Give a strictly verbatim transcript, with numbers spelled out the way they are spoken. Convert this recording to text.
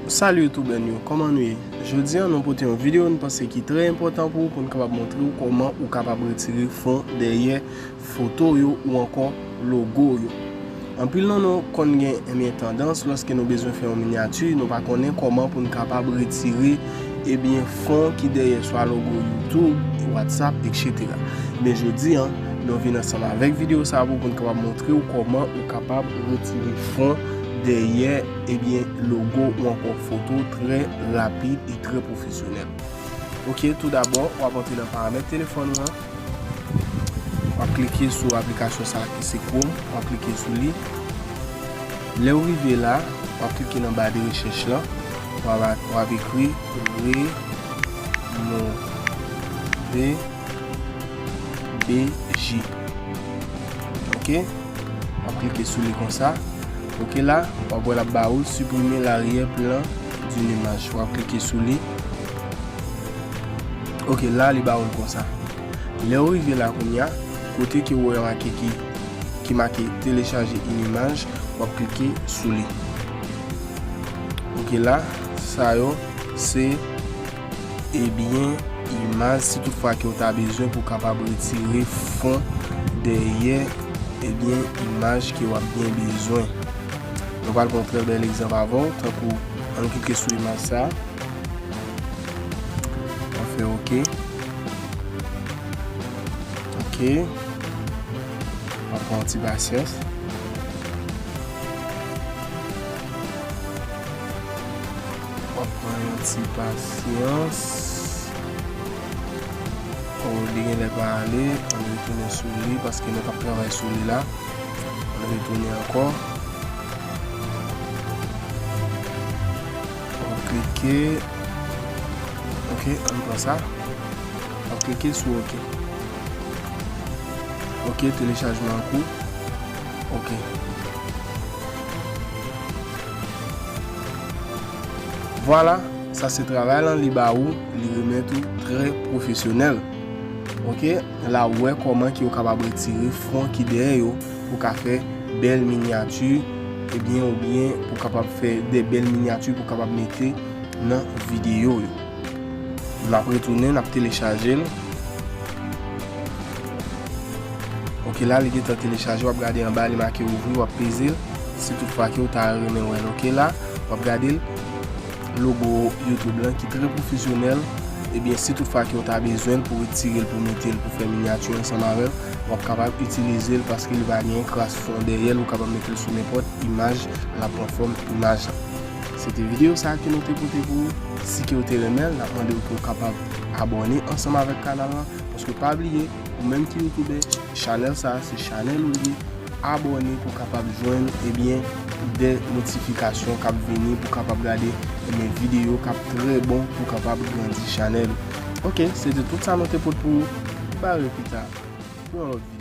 Salut youtubè nou yo, kòman nou ye? Jodi a nou pote yon videyo nou panse ki trè enpòtan pou ou, pou n kapab montre w kòman ou kapab retire fon dèyè foto yo ou ankò logo yo. Anpil nan nou konn gen, ebyen, tandans, lòske nou bezwen fè yon minyati, nou pa konnen kòman pou n kapab retire, ebyen, fon ki dèyè swa logo YouTube, WhatsApp, et cetera. Men jodi a, nou vin ansanm avèk videyo sa a pou, pou n kapab montre w kòman ou kapab retire fon dèyè, ebyen, logo ou ankò foto trè rapid e trè pwofesyonèl. Ok, tou dabò, w ap antre nan paramèt telefòn ou an. W ap klike sou aplikasyon sa a ki se Chrome, w ap klike sou li. Lè w rive la, w ap klike nan ba de rechèch lan, w ap, w ap ekri Remove B G. Ok? W ap klike sou li konsa. Ok, la, w ap wè l ap ba ou supprimer l'arrière-plan d'une image. W ap klike sou li. Ok, la, li ba ou l konsa. Lè w rive la kounye a, kote ke w wè make ki, ki make télécharger une image, w ap klike sou li. Ok, la, sa yo, se ebyen, imaj, si tout fwa ke w ta bezwen pou w kapab retire fon dèyè, ebyen, imaj ke w ap byen bezwen. Nou pral pran yon trè bèl egzanp avè w, tankou, ann klike sou imaj sa a. Ann fè ok. Ok. Ann pran yon ti pasyans. W ap pran yon ti pasyans. O, li genlè pa ale. Ann retounen sou li, paske nou t ap travay sou li la. Ann retounen ankò. Ann klike. Ok, ann pran sa. W ap klike sou ok. Ok, telechajman an kou. Ok. Vwala, sa se travay lan, li ba ou, li remèt ou trè pwofesyonèl. Ok, la ou wè kòman ke ou kapab retire fon ki dèyè yo pou ka fè bèl minyati, ebyen, oubyen pou kapab fè de bèl minyati pou kapab mete nan videyo yo. N ap retounen, n ap telechaje l. Ok, la, li gentan telechaje, w ap gade anba, li make ouvri, w ap peze l. Si tout fwa ke w ta renmen wè l, ok, la, w ap gade l. Logo YouTube lan ki trè pwofesyonèl. Ebyen, si tout fwa ke w ta bezwen l pou retire l, pou mete l, pou fè minyati ansanm avè l, w ap kapab itilize l paske li pa gen kras fon dèyè l, ou kapab mete l sou nenpòt imaj, l ap pran fòm imaj lan. Se te videyo sa a ke nou te pote pou ou. Si ke w te renmen l, n ap mande w ke w kapab abòne ansanm avèk kanal lan. Paske pa bliye, ou menm ki youtubè, chanèl sa a se chanèl ou li ye. Abòne pou w kapab jwenn, ebyen, de notifikasyon k ap vini pou w kapab gade, ebyen, videyo k ap trè bon pou w kapab grandi chanèl ou. Ok, se te tout sa nou te pote pou ou. Bare pita pou yon lòt videyo.